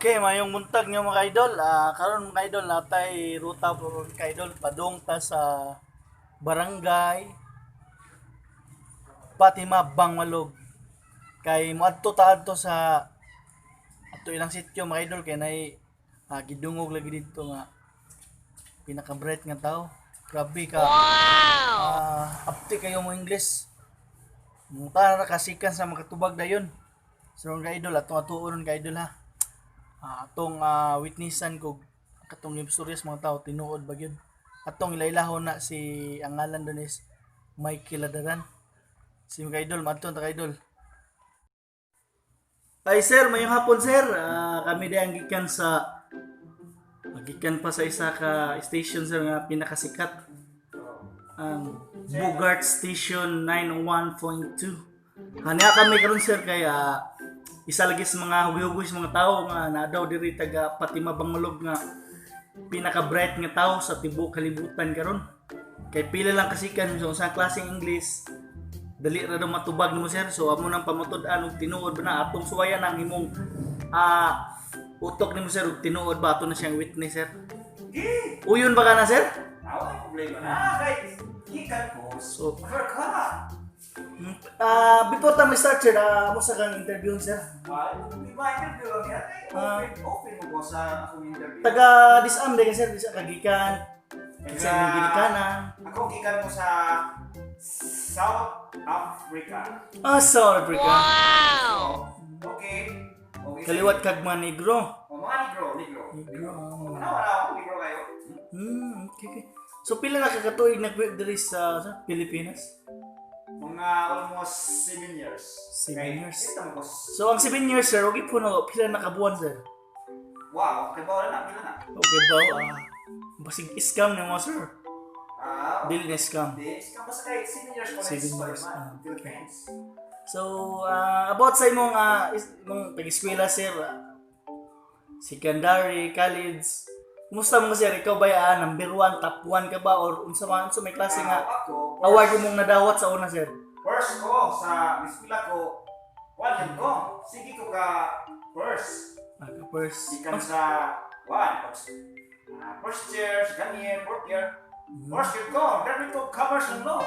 Okay, mayong buntag niyo, mga idol. Karon, mga idol, natay ruta po mga idol, padung ta sa Barangay Fatima, Bangwalog. Kay moadto ta adto sa ato ilang sityo, mga idol, kay nay gidungog lagi didto nga pinaka-bright nga tao. Grabe ka. Wow. Apti kayo mo English. Mutara ra kasikan sa makatubag dayon. So mga idol, atong atuon ka idol ha. Atong witnessan ko katong istorya sa mga tao, tinuod ba gyud. Atong ilailahon na si ang ngalan doon is Michael Ladaran. Si mga idol, maadto ta ka idol. Ay sir, mayong hapon sir. Kami di ang gikan sa gikan pa sa isa ka station sir nga pinakasikat. Ang Bogart Station 91.2. Hanya kami karon sir kay isa lagi sa mga hugi-hugoy sa mga tao nga naa daw diri taga Fatima Bangulog nga pinaka-bright nga tao sa tibuok kalibutan karon. Kay pila lang kasikan sa usa klaseng English, dali ra daw matubag nimo sir. So amo nang pamatud-an og tinuod ba na atong suwayan ang imong utok nimo sir og tinuod ba ato na siyang witness sir. Gi! Uyon ba ka na sir? Away problema na kay gikan ko. So, Africa. Before ta start sir, mo sa kang interview sir. Ay, di ba interview lang yan? Ay, open, open mo ko sa akong interview. Taga disam de ka sir, di sa kagikan. Kinsa imong ginikanan? Ako gikan ko sa South Africa. South Africa. Okay. Okay. Kaliwat kag mga negro. Oh, mga negro, negro. Negro. Wala, wala ako, negro kayo. Okay. So pila na ka katuig nag-work diri sa Pilipinas? Mga almost 7 years. 7 Kay, years. ito mo ko. So ang 7 years sir, okay po na pila na kabuan sir? Wow, kay ba wala na, pila na. Okay ba? Basig scam ni mo sir. Dili na scam. Hindi, basta kay 7 years ko na 7 sa years, okay. Philippines. So, about sa imong imong pag-eskwela sir, secondary, college, kumusta mo sir? Ikaw ba number one, top one ka ba or unsa man unsa may klase nga Ako, award imong nadawat sa una sir? First ko sa eskwela ko, one yun ko. Sige ko ka first. Ka first. Gikan sa one, first, first year, second year, fourth year. First year ko, graduate ko commerce and law.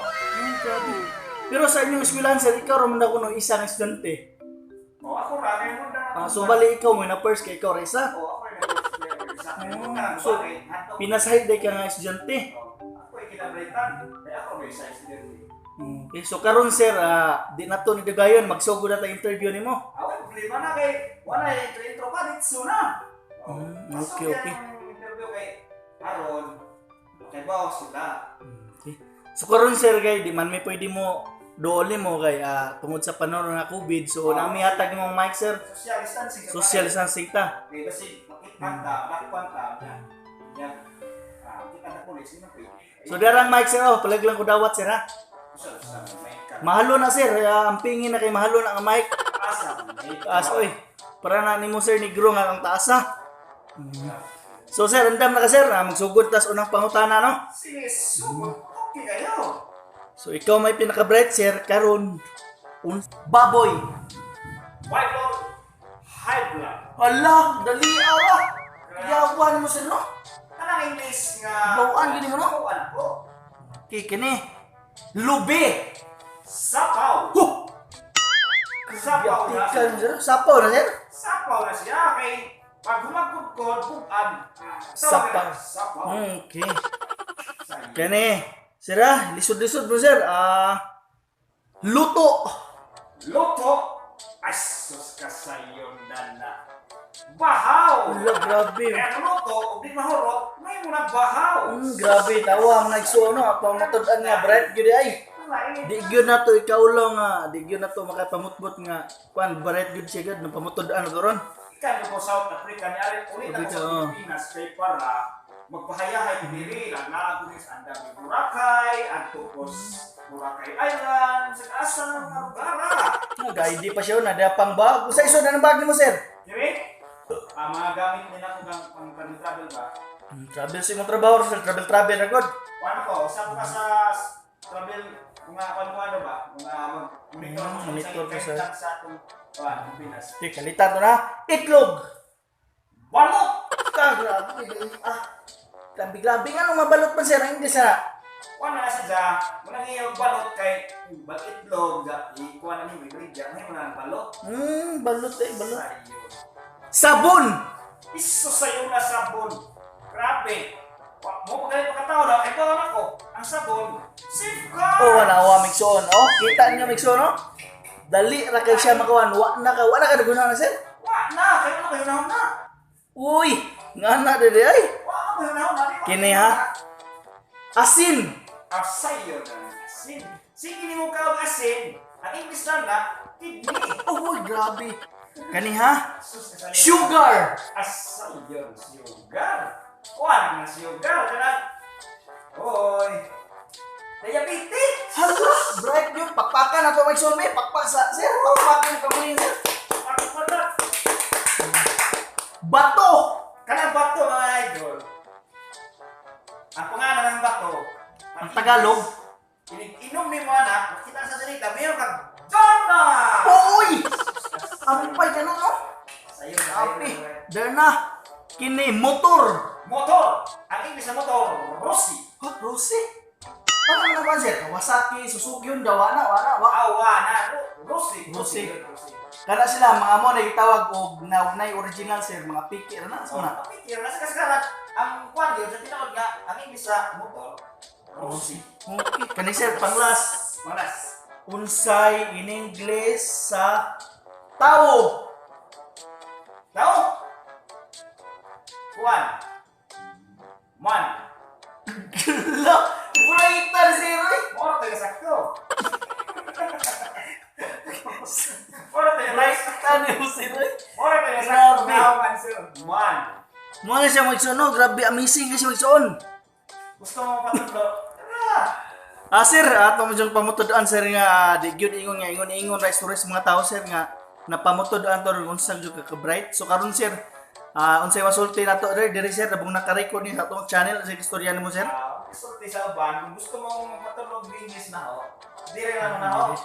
Grabe. Pero sa inyong eskwelahan sir, ikaw ra man ako no isang estudyante. Oh, ako ra kay mo na. So bali ikaw mo na first kay ikaw ra isa. Oh, ako ra first year. Sa mo na So, pinasahi day ka nga estudyante. Oh, ako ay kinabritan. Kaya ako may isa estudyante. Okay, so karon sir, di na to ni Dagayon, magsugod na ta interview nimo. Away problema na kay wala intro intro pa ditso na. Oh, pasok okay, yan okay. ang interview kay aron kay ba sila. Okay. So karon sir kay di man may pwede mo dool mo kay tungod sa panahon nga COVID. So nami hatag imong mic sir. Social distancing sa Social distancing ta. Kay basi makita ta, dakpan ta. Ya. Kita ta pulis ni pwede. So darang mic sir, oh, palag lang ko dawat sir ha. Usa sa may ka. Mahalo na sir, ang pingin na kay mahalo na ang mic. Asa may Taas oy. Para na nimo sir negro nga ang taas ha. So sir, andam na ka sir, magsugod tas unang pangutana no. Sige, super okay kayo. So ikaw may pinaka-bright sir karon. Baboy. White blood, high blood. Ala, dali ara. Yawan mo sir no. Kanang English nga Bawaan gini mo, no? Bawaan ko. Okay, kini. Lubi. Sapaw. Huh! Sapaw na. Tika mo sir. Sapaw na sir. Sapaw na siya kay pag humagkod bugan. Sapaw. Sapaw. Okay. Kini. Sir ah, lisod-lisod mo sir. Luto. Luto. Ay, sus kasayon na na. Bahaw. Ala, grabe. Kaya ang luto, ug di mahurot, may mo bahaw. Grabe, tawa ang nagsuo no. Pamatud-an nga bright gyud ay. Di gyud na to ikaulaw nga, di gyud na to makapamutbot nga kuan bright gyud siya gyud napamutud-an na to ron. Ikan ko South Africa ni ari ulit ako Africa, sa oh. Pilipinas kay para magpahayahay ko diri lang naa ko sa andam ni Boracay, adto ko sa Boracay Island, sa asa nga mga lugar. Nag-ID pa siya na pang bag. Usa iso na ng bag nimo sir. Diri? Ang mga gamit nila ko kang pang pang travel ba? Travel sa imong trabaho sir, travel travel na god. Paano ko? Usa ko ka sa travel mga kwan ko ano ba? Mga mag-monitor Monitor ka sa sa- sa atong kuan Pilipinas. Okay, kalitan to na. Itlog. Balot! Ka, grabe. Ah, grabe, grabe. Nga nung mabalot man, sir, ang English na. Kuha na sa dya, muna nga balot kay bal itlog, ikuha na ni Brigya, may mga balot. Balot eh, balot. Sayo. Sabon! Iso sayo na sabon. Grabe. Mo pa galing pagkatao na, kay bawa ako, ang sabon, safeguard! Oh, wala wa mixon. Oh, kita niyo mixon, oh. Dali ra kay siya makuan. Wa na ka nagunahan na, sir. Wa na, kayo na kayo na na. Uy, nga na dede ay. Wa na kayo na na. Kini ha. Asin. Asayo na asin. Sige ni mo ka asin. Ang English na na, kidney. Oh, uy, grabe. Kani ha. Sus, asayo. Sugar. Asayo, sugar. Kuha na sugar. Kana. Oy. Diabetes. Hala, bright yun. Pakpakan na to mixon may pakpak sa sir. Pakpakan ka mo sir. Ako pa na. Bato. Kanang bato mga idol. Ang pangalan ng bato. Ang Tagalog. Inom ni mo anak, makita sa salita, meron kang Donna! Uy! Ampay ka na no? Sayo na, Api. sayo na. There na. Kini motor. Motor! Ang English na motor, Rossi. Ha, Rossi? Paano naman sir? Kawasaki, Suzuki yun, dawa na, wala, wa. Awa na, Rossi. Rossi. Rossi. Kana sila mga mo nagitawag og naugnay original sir, mga piki ra na sa na. Pikir na sa kaskaran, ang kwan yun, sa tinawag nga, ang English sa motor, Rossi. Okay, kani sir panglas Malas. Unsay in English sa tawo? Tao? Kwan. Man. La, brighter sir. Eh. Moro tayo sakto. Moro tayo Brighter ni mo sir. Eh. Moro tayo sakto. Grabe. Tao man sir. Man. Mo na siya magsuon, no? Grabe amazing kasi magsuon. Gusto mo patudlo? Tara. Ah sir, ato mo dyong pamutod-an sir nga di gyud ingon nga ingon-ingon rice tourist mga tao sir nga napamutod-an to ron unsa gyud ka ka-bright. So karon sir, unsay masulti nato diri diri sir rabong naka-record ni sa atong channel sa istorya nimo sir. Ah, sulti sa uban, kung gusto mong patulog English na ho, dire lang na ho.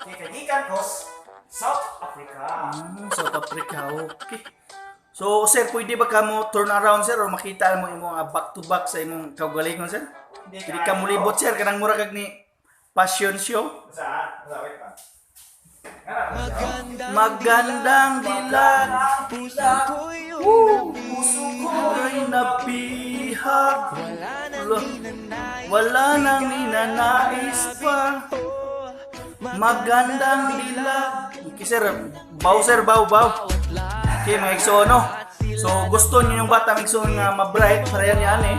Kay kagikan ko, South Africa. South Africa, okay. So sir, pwede ba ka mo turn around sir or makita mo imong back to back sa imong kaugalingon sir? Hindi Dili ka mulibot sir kanang mura kag ni Passion Show. Sa, sa, wait pa. Nga na, Magandang dilag, Puso ko yung Woo! Puso ko'y nabihag. Wala nang Wala, ninanais. Wala nang ninanais pa. Magandang dilag. Okay sir, bow sir, bow, bow. Okay mga igsoon, no? So gusto niyo yung bata mga igsoon nga ma-bright, pareha niya ani.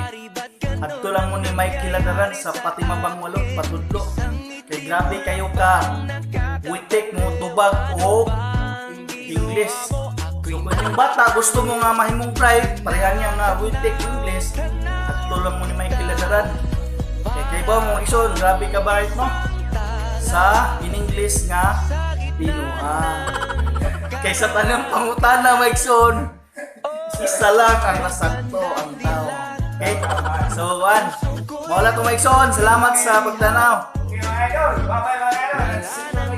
Adto lang mo ni Mike Kiladaran sa Fatima Bangwalo, patudlo. Kay grabe kayo ka witik mo tubag o English. So kung yung bata gusto mo nga mahimong bright, pareha niya nga witik English, adto lang mo ni Mike Kiladaran. Kay kay ba mo igsoon, grabe ka bright no? Sa in English nga tinuang. Kaysa tanang pangutana, Mike-son, isa lang ang nasakto ang tao. Okay? So, one. Mawala to, Mike-son. Salamat sa pagtanaw. Okay mga idol, bye-bye mga idol.